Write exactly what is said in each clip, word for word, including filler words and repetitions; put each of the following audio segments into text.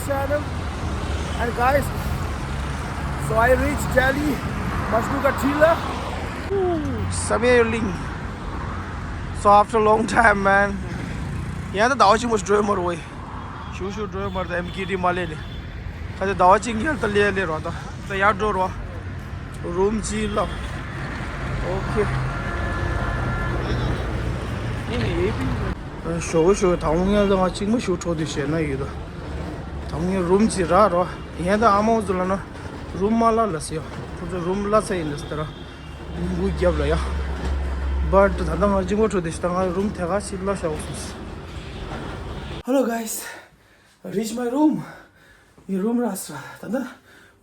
Channel. And guys, so I reached Delhi, Majnu Ka Tila. Samir Ling. So after a long time, man. ཡང་ད་ཟླ་བ་གཅིག་མ་འགྲོ་མ་རེད། ཤུགས་ཤུགས་འགྲོ་མ་རེད། ད་ཨེམ་ཀེ་ཌི་མ་སླེབས་ལེ། ད་ད་ཟླ་བ་གཅིག་ཉལ་ད་ལེ་ལེ་རོ། ད་ད་ཡར་འགྲོ་རོ། རུམ་གཅིག་ལ། ཨོ་ཁེ། ནི་ནི་ཡེ་པི། ཞོགས་ཞོགས་ད་འོང་ཡང་ང་གཅིག་མ་ཞུ་འཕྲོ་དུ་བཤད་ན་ཡོད་ད། ད་འོང་ཡང་རུམ་གཅིག་རག་རོ། ཡང་ད་ཨ་མ་འུ་ཚོ་ལ་ན་རུམ་མ་ལ་ལ་ཟེར་ཡ། ཁོ་ཚོ་རུམ་ལ་ཚ་ཡིན་ལ་ཟེར་ར། མགོ་རྒྱབ་ལ་ཡ། བཊ་ད་ལྟ་ང་གཅིག་མ་འཕྲོ་དུ་བཤད་ད། ང་རུམ་དེ་ག་ཞིག་ལ་ཤ་འོ་སོང་ཟེར། Hello guys, reach my room. ཡི་རུམ་རག་སོང་ར། ད་ད་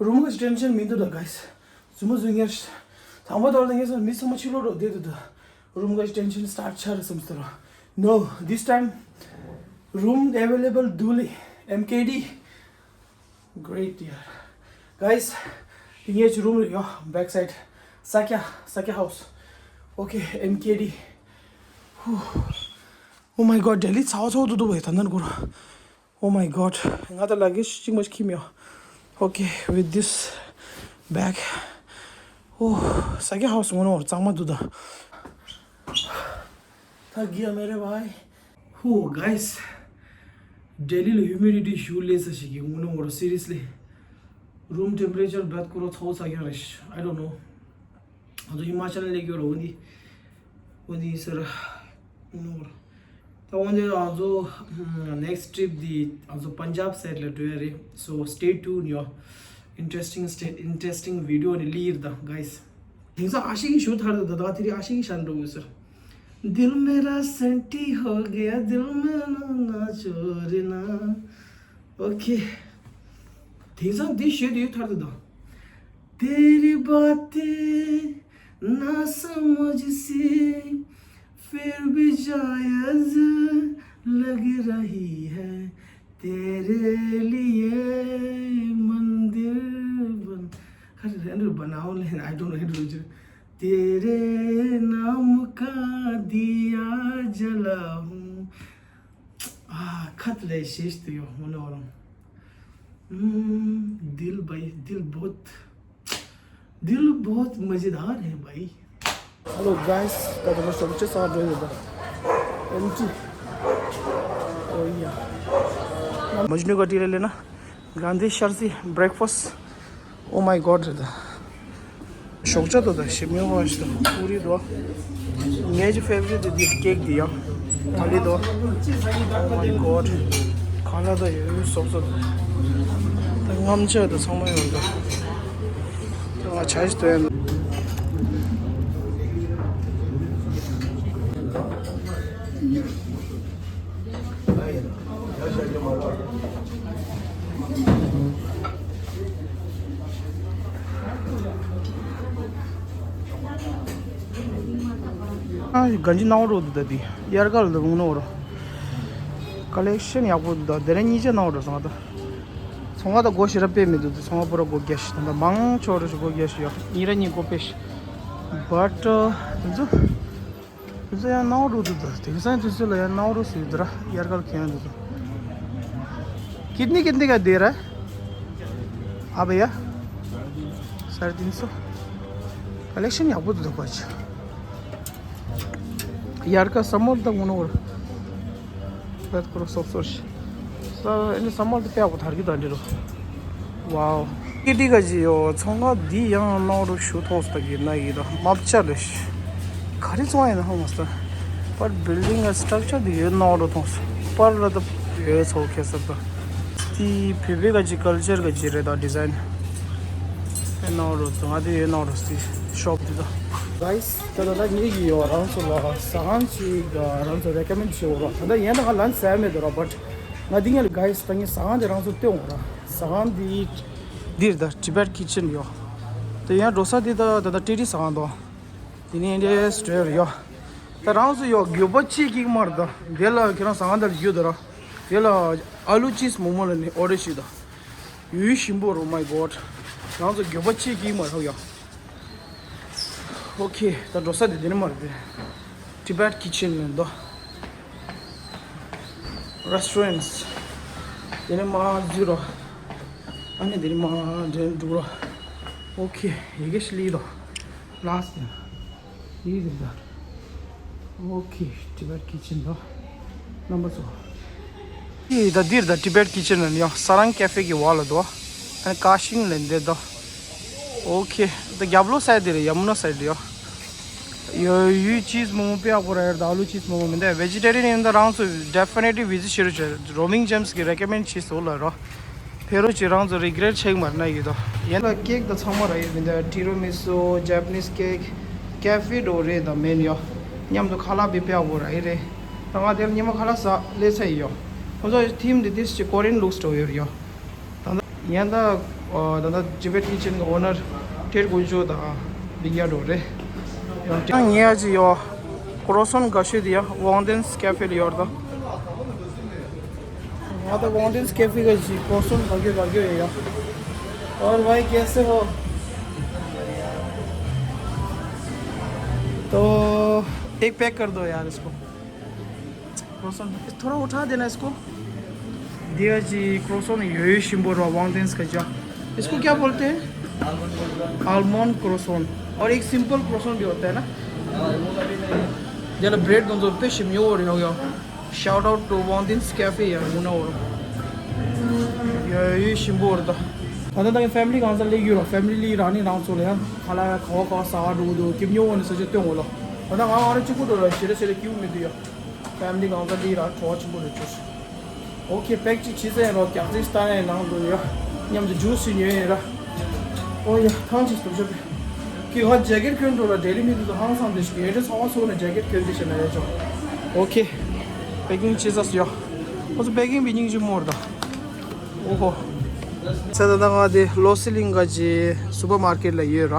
རུམ་གི་ཊེན་ཤན་མི་འདུག་ད་guys. ཟུ་མོ་ཟུ་ཉེར་ཤ། དང་པོ་དོར་ད་ངེས་སོང་མི་ཚང་མ་ཕྱི་ལོགས་འགྲོ་བསྡད་འདུག་ད། རུམ་གི་ཊེན་ཤན་སི་ཊར་ཊི་ཆགས་རེད་བསམ་སྟེ་ར། No, this time room available ལྡི་ལི། ཨེམ་ཀེ་ཌི། Great, dear. Guys, དེ་ངའི་ཅི་རུམ་རེད་ཡོ། བེག་སའིཌ། Sakya, Sakya House. Okay, ཨེམ་ཀེ་ཌི། Oh my god, ལྡི་ལི་ཚ་བ་ཚ་བ་འདུག་འདུག་བས་ད་ནན་གོ་ར། Oh my god, ང་ད་ལ་གེ་ཤི་གཅིག་མ་ཤི་ཁྱིམ་ཡོ། Okay, with this bag. Oh, Sakya House ངོ་ནོར་གཙང་མ་འདུག་ད། ད་གིའ་མེ་རེ་བའི། Whew, guys, ལྡི་ལི་ལ་ཧིའུ་མི་ཌི་ཊི་ཞུ་ལས་ས་ཞིག་གི་ངུ་ནོ་ངོ་རོ། Seriously, room temperature བད་ཁོ་རོ་ཚོ་ཚ་གྱང་རེ་ཤི། I don't know. ཨ་ཚོ་ཧི་མ་ཅལ་ལ་ལེགས་ཡོ་རོ། འོ་འདི་འོ་འདི་ཟེར་ངུ་ནོ་ངོ་རོ། ད་འོ་འདི་ཨ་ཚོ་next trip འདི་ཨ་ཚོ་པན་ཇབ་སའིཌ་ལ་འགྲོ་ཡ་རེད། So stay tuned ཡོ། Interesting, stay, interesting video ནི་ལི་ཡིར་ད་guys. དེང་སང་ཨ་ཤི་གི་ཞུ་ཐར་ད་ད་དེ་རིང་ཨ་ཤི་གི་ཤན་འགྲོ་གི་ཟེར། दिल मेरा सेंटी हो गया, दिल में ना ना चोरी ना। Okay. དེང་སང་འདི་ཞུ་དུས་ཐར་ད་ད། तेरी बातें ना समझ सी, फिर भी जायज लग रही है। तेरे लिए मंदिर बन, खैर, रहने दो, बनाओ, लेकिन I don't know, रहने दो। तेरे नाम का दिया जलाऊं। आ, खत ले शीश तो यो होने वाला हूँ। हम्म, दिल भाई, दिल बहुत दिल बहुत मजेदार है भाई। Hello guys, ད་ད་ལོ་ཞོགས་ཇ་ཟ་འགྲོ་ཡོད་པ། Empty. Oh yeah. Majnu Ka Tila ལ་ན་གྷན་དྷི་ཤར་སི་breakfast. Oh my god རེད་ད། ཞོགས་ཇ་དོ་ད་ཞིམ་ཡོང་བ་ཞིག་ད། པུ་རི་དོ། ངའི་ཅི་ཕེ་ཝ་རི་ཊི་དེ་འདི་ཀེག་འདི་ཡང་། ད་ལི་དོ། Oh my god. ཁ་ལག་ད་ཡོད་སོབ་སོབ། ད་རྔམ་ཆ་ད་ཚང་མ་ཡོད་ད། ད་ང་ཆ་ཞིག་ཏོ་ཡང་། ཨ་གན་ཇི་ནང་རོ་འདུག་ད་དེ། དབྱར་ཁ་ལ་འདུག་ནོ་རོ། ཀ་ལེག་ཤན་ཡག་པོ་འདུག་ད། དེ་རིང་གཉིས་ཆ་ནང་རོ་སོང་ད། ཚོང་ཁང་ད་སྒོ་ཞེ་དྲག་ཕྱེ་མི་འདུག་ད། ཚོང་ཁང་པུ་ར་སྒོ་རྒྱག་ཤི་ད། མང་ཆོག་རོ་ཞིག་སྒོ་རྒྱག་ཤི་ཡོད། གཉིས་ར་གཉིས་སྒོ་ཕྱེ་ཤི། བཊ་དེ་ཚོ། དེ་ཚོ་ཡང་ནང་རུ་འདུག་ད། དེང་སང་དུས་ཚོད་ལ་ཡང་ནང་རུ་ཟེར་འདུག་ར། དབྱར་ཁར་ཁེངས་འདུག་ད། कितने कितने का दे रहा है? हाँ भैया, साढ़े तीन सौ। ཀ་ལེག་ཤན་ཡག་པོ་འདུག་ད་པ་ཅི། དབྱར་ཁ་སམ་མར་ད་ངོ་ནོར། བད་ཁོ་རོ་སོབ་སོབ་ཤི། ས་ཨེ་ནི་སམ་མར་ད་དཔེ་ཡག་པོ་དར་གི་ད་འདི་རུ། Wow. ཀེ་ཏི་ག་ཅི་ཡོ། ཚོང་ཁང་འདི་ཡང་ནང་རུ་ཞུ་ཐོག་སྟ་གི་ན་ཡི་ད་མ་བཅར་རེ་ཤི། ག་རེ་ཚོང་ཡིན་ན་ཧ་མ་སྟ། But building a structure འདི་ཡོད་ནང་རུ་ཐོང་སོ། པར་ར་ད་ཡོད་ཚོ་ཁེ་སར་ད། དེ་བོད་པའི་ག་ཅི་ཀལ་ཅར་ག་ཅི་རེད་ད། ཌི་ཛའིན་ཡོད་ནང་རུ་ང་དེ་ཡོད་ནང་རུ་སྟི་ཤོབ་འདི་ད། Guys, ད་ད་ད་ངེད་ཀྱི་ཡོ་རང་ཚོ་ལ་ཟ་ཁང་ཅིག་རང་ཚོ་རེ་ཀ་མེན་ཌི་བྱེད་འོ་ར། ད་ད་ཡན་ད་ང་ལན་ཟ་མེད་དོ་ར། But ང་འདི་ངས་ལ་guys ད་ངས་ཟ་ཁང་དེ་རང་ཚོ་སྟོན་འོ་ར། ཟ་ཁང་འདི་འདིར་ད་Tibet Kitchen ཡོ། དེ་ཡང་འགྲོ་ས་འདི་ད་ད་ད་ཏི་ཏི་ཟ་ཁང་དོ། དེ་ནས་འདི་སྟོན་རེ་ཡོ། ད་རང་ཚོ་ཡོ་འགྱོད་པ་ཅི་ཀིག་མར་ད། འདི་ལ་ཁྱེད་རང་ཟ་ཁང་དེར་འགྱོད་དོ་ར། དེ་ལ་ཨ་ལུ་ཅིས་མོག་མོག་ལ་ནི་ཨོ་རེ་ཤི་ད། ཡུལ་ཞིམ་པོ་རོ། My god. རང་ཚོ་འགྱོད་པ་ཅི་ཀིག་མར་ཧོ་ཡོ། Okay, ད་འགྲོ་ས་དེ་དེ་ནི་མ་རེད་དེ། Tibet Kitchen ལ་འདུག Restaurants. དེ་ནས་མར་འཛུལ་རོགས། ཨ་ནི་དེ་ནས་མར་འདྲེན་འགྲོ་རོགས། ཨོ་ཁེ། ཡི་གེ་ཤི་ལི་དོ། ལཱསི་ཡིན། ཡི་གེ་ཟེར་ད། ཨོ་ཁེ། Tibet Kitchen དོ། རྣམ་པ་ཚོ། ཡི་ད་འདིར་ད་Tibet Kitchen ནི་ཡོ་ས་རང་ཀེ་ཧྥེ་གི་བ་ལ་དོ། ཨ་ནི་ཀ་ཤིང་ལེན་དེ་དོ། ཨོ་ཁེ། ད་རྒྱབ་ལོགས་སའི་དེ་རེད། ཡ་མུ་ན་སའི་དེ་ཡོ། ཡོ་ཡུ་ཅིས་མོ་མོ་དཔེ་ཡག་པོ་ར་ཡོད། ད་ཨ་ལུ་ཅིས་མོ་མོ་མི་འདུག vegetarian ཡིན་ད་རང་ཚོ་definitely visit བྱེད་རོགས་བྱེད། Roaming Gems གི་recommend བྱས་སོ་ལ་རོ། ཕེ་རོ་ཅི་རང་ཚོ་regret བྱེད་མར་ན་ཡོད་དོ། ཡན་ལ་ཀེག་ད་ཚང་མ་ར་ཡོད་མི་འདུག tiramisu Japanese cake cafe འགྲོ་རེད་ད་མེན་ཡོ། མཉམ་དུ་ཁ་ལག་བི་དཔེ་ཡག་པོ་ར་ཡོད་རེད། ད་ང་དེར་ཉི་མ་ཁ་ལག་ཟ་ལས་ཚ་ཡི་ཡོ། ཁོ་ཚོ་theme དེ་ཏིས་ཅི་Korean looks འགྲོ་ཡོད་ཡོ། ད་ལྟ་ཡིན་ད། ཨོ། ད་ལྟ་Tibet Kitchen གི་owner ཐེར་དགུ་ཅུ་དང་ལིང་ཡ་འགྲོ་རེད། ཡང་ཉེ་ཡ་ཅི་ཡོ། Croissant དགའ་ཤོས་དེ་ཡ་Wangden's Cafe ལ་ཡོད་ད། हाँ तो Wangden's Cafe का जी croissant खा के खा के होएगा। और भाई कैसे हो? तो एक पैक कर दो यार इसको। क्रोसोन थोड़ा उठा देना इसको। दिया जी, क्रोसोन यो ही शिंबोर हुआ, वांगदेंस का जा। इसको क्या बोलते हैं? आलमंड क्रोसोन। और एक सिंपल क्रोसोन भी होता है ना? जरा ब्रेड दोनों पे शिमियो और हो गया। Shout out to Wangdin's Cafe यार, मुना और यो ही शिंबोर दा। ཁོ་ཚོ་དང་ཕེ་མི་ལི་གང་ས་ལེགས་ཡོད་རོ། ཕེ་མི་ལི་རང་ནི་རང་ཚོ་ལ་ཡང་ཁ་ལག་ཁ་བ་ཁ་བ་ཟ་བ་འགྲོ་གི་འདུག་སྐྱིད་ཉོ་འོ་ནི་ས་ཆ་སྟོན་འོ་ལོ། ཁོ་ཚོ་ང་ང་རང་གཅིག་པུ་འགྲོ་ར་ཞེ་རེ་ཞེ་རེ་སྐྱིད་པོ་མི་འདུག་ཡ། ཕེ་མི་ལི་གང་ས་ལེགས་ར་ཁྲོ་བ་ཆེན་པོ་རེད་ཅོ། ཨོ་ཁེ། པེག་ཅིག་ཕྱི་ཚེ་རོ་རྒྱག་རྩིས་ལྟ་ཡ་ནང་དུ་ཡ། མཉམ་དུ་ཇུས་ཞིག་ཉོས་ཡིན་ར། ཨོ་ཡ། ཐང་ཅིག་སྟོབས་ཤོར་པས། ཁྱེད་ང་ཇེ་ཀེད་གྱོན་འགྲོ་ལ་ཌེ་ལི་མི་འདུག་ཧང་སང་དེ་ཞིག་ཡོད་རེད། ཚོང་བ་ཚོ་ནས་ཇེ་ཀེད་གྱོན་དེ་བྱས་ན་ཡ་ཅོ། ཨོ་ཁེ། པེ་ཀིང་ཅི་ཟ་ཡོ། ཁོ་ཚོ་པེ་ཀིང་བི་སྙིང་རྗེ་མོ་རེད་ད། ཨོ་ཧོ། ཚེ་ད་ལྟ་ང་དེ་ལོ་སི་ལིང་ག་ཅི་སུ་པར་མར་ཀེད་ལ་ཡོད་ར།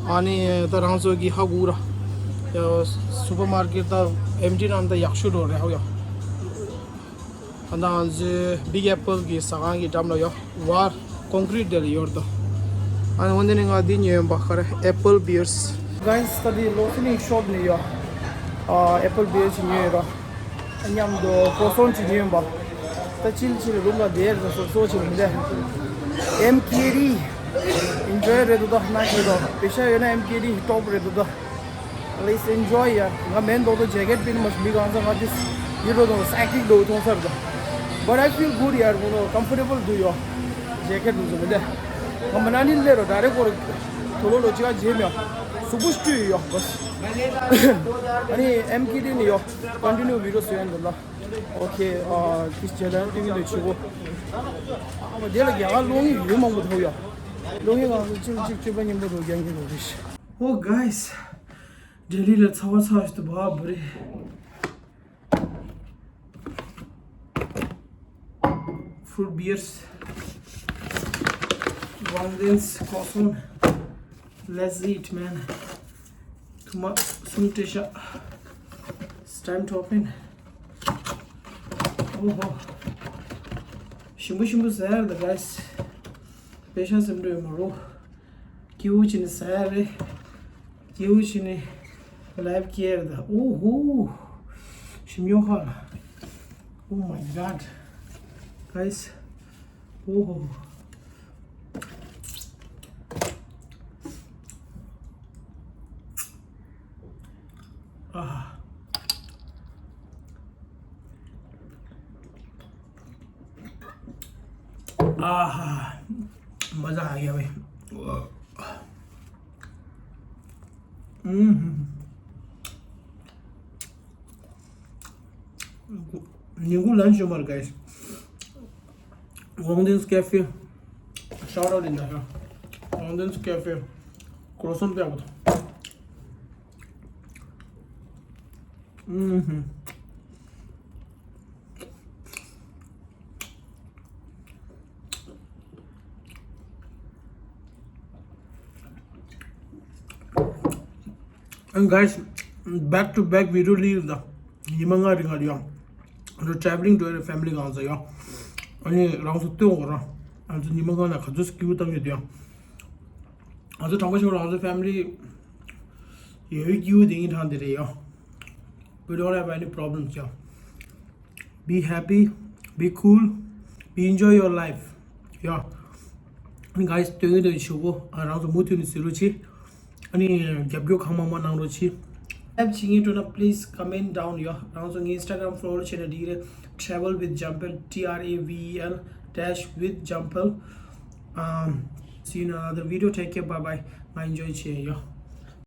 ཨ་ནི་ད་རང་ཚོ་གི་ཧ་གོ་ར། ཡ་སུ་པར་མར་ཀེད་ད་ཨེམ་ཊི་རང་ད་ཡག་ཤོས་འགྲོ་རེད་ཧ་ཡ། ད་ང་ཚོའི་Big Apple གི་ཟ་ཁང་གི་འགྲམ་ལ་ཡོད། བར་ཀོང་ཀྲིཊ་དེ་ལ་ཡོད་དོ། ཨ་ནི་འོ་འདི་ནི་ང་འདི་ཉོས་ཡོད་པ་ཁ་རེ་ཨེ་པལ་བི་ཡར་སི། Guys ད་འདི་ལོ་སི་ནི་ཤོབ་ནས་ཡོད། ཨ་ཨེ་པལ་བི་ཡར་སི་ཉོས་ཡོད་ར། མཉམ་དུ་ཀོ་སོན་ཅིག་ཉོས་ཡོད་པ། ད་ཅིལ་ཅིལ་རུམ་ལ་བསྡད་ར་སོ་སོ་ཅིག་མི་འདས། ཨེམ་ཀེ་ཌི་ཨེན་ཇོའི་རེད་འདུག་ད་ན་ཁྱེད་དོ་པེ་ཤ་ཡོད་ན་ཨེམ་ཀེ་ཌི་ཊོབ་རེད་འདུག་ད། Let's enjoy ཡ། ང་མེན་ཏོག་ཏོ་ཇེ་ཀེད་པིན་མ་མི་གང་ཚ་ང་ཏིས་ཡིད་རོ་དང་སའི་ཀིག་ལོ་ཐོང་སར་དང་། But I feel good ཡར་ངོ་ནོ་ཀམ་ཕོར་ཊེ་བལ་འདུག་ཡོ། ཇེ་ཀེད་འདུག་ཟེར་མི་འདས། ང་མ་ན་ནི་ལེ་རོ་ཌའི་རེག་གོ་རེ་ཐོ་ལོ་ལོ་ཅི་ག་ཇེ་མི་ཡོ། སུ་བུ་སྟུ་ཡོ་བས། ཨ་ནི་ཨེམ་ཀེ་ཌི་ནི་ཡོ། ཀོན་ཊི་ནིའུ་བི་ཌི་ཡོ་སུ་ཡན་འདུག་ལ། ཨོ་ཁེ། ཨ་ཏིས་ཇེ་ལ་ཏིང་གི་འདུག་ཆུ་བོ། ཨ་མ་དེ་ལ་རྒྱ་གར་ལོང་ཡི་ཡོད་མང་པོ་ཐོ་ཡོ། ལོང་ཡི་གང་ཚ་གཅིག་གཅིག་གཅིག་པ་མཉམ་པོ་རུ་རྒྱང་གི་རུ་རེ་ཤི། Oh guys, ལྡི་ལི་ལ་ཚ་བ་ཚ་ཞིག་ཏུ་བ་བུ་རེ། Fruit beers, Wangden's croissant. Let's eat, man. ཐུ་མ་སུམ་ཏེ་ཤ། It's time to open. ཨོ་ཧོ། ཞིམ་པོ་ཞིམ་པོ་ཟ་ཡ་རེད་ད་guys. པེ་ཤ་སེམས་འགྲོ་ཡོད་མ་རོ། སྐྱིད་པོ་བྱས་ནས་ཟ་ཡ་རེད། སྐྱིད་པོ་བྱས་ནས་ལའིབ་སྐྱེལ་ཡ་རེད་ད། ཨོ་ཧོ། ཞིམ་ཉོ་ཁ་ལ། Oh my god, guys. ཨོ་ཧོ། ཨ། आहा, मज़ा आ गया भाई। हम्म। ཉིན་གུང་ལན་ཞུ་མར་guys. Wangden's Cafe. Shout out in the Wangden's Cafe. Croissant དཔེ་ཡག་པོ་འདུག་ཨུམ། And guys, back to back video ལི་ཡོད་ད། ཉི་མ་ལྔ་རིང་ང་ཡོང་། ཨ་ནི་travelling to family གང་ཟེར་ཡོང་། ཨ་ནི་རང་ཚོ་སྟོན་གོ་ར། ཨ་ཚོ་ཉི་མ་ལྔ་ན་ག་ཚོད་སྐྱིད་པོ་བཏང་ཡོད་དེ་ཡང་། ང་ཚོ་དྲང་པོ་ཞིག་ང་ཚོ་ཕེ་མི་ལི་ཡོད་སྐྱིད་པོ་དེ་ཡིན་དྲང་དེ་རེད་ཡོ། We don't have any problems ཡོ། Be happy, be cool, Be enjoy your life. Yeah. Guys, དོན་དག་ཆུ་བོ་རང་ཚོ་མུ་མཐུད་ནས་གཟིགས་རོགས་གྱིས། ཨ་ནི་རྒྱབ་སྐྱོར་གང་མང་མང་གནང་རོགས་གྱིས། Help བྱེད་མཁན་འགྲོ་ན་please comment down. Yeah, རང་ཚོ་ངའི་Instagram follow བྱས་ན་འགྲིག་རེད། Travel with Jampal, T R A V E L dash with Jampal. Um, see you in another video. Take care. Bye bye. ང་enjoy བྱས་ཡོད།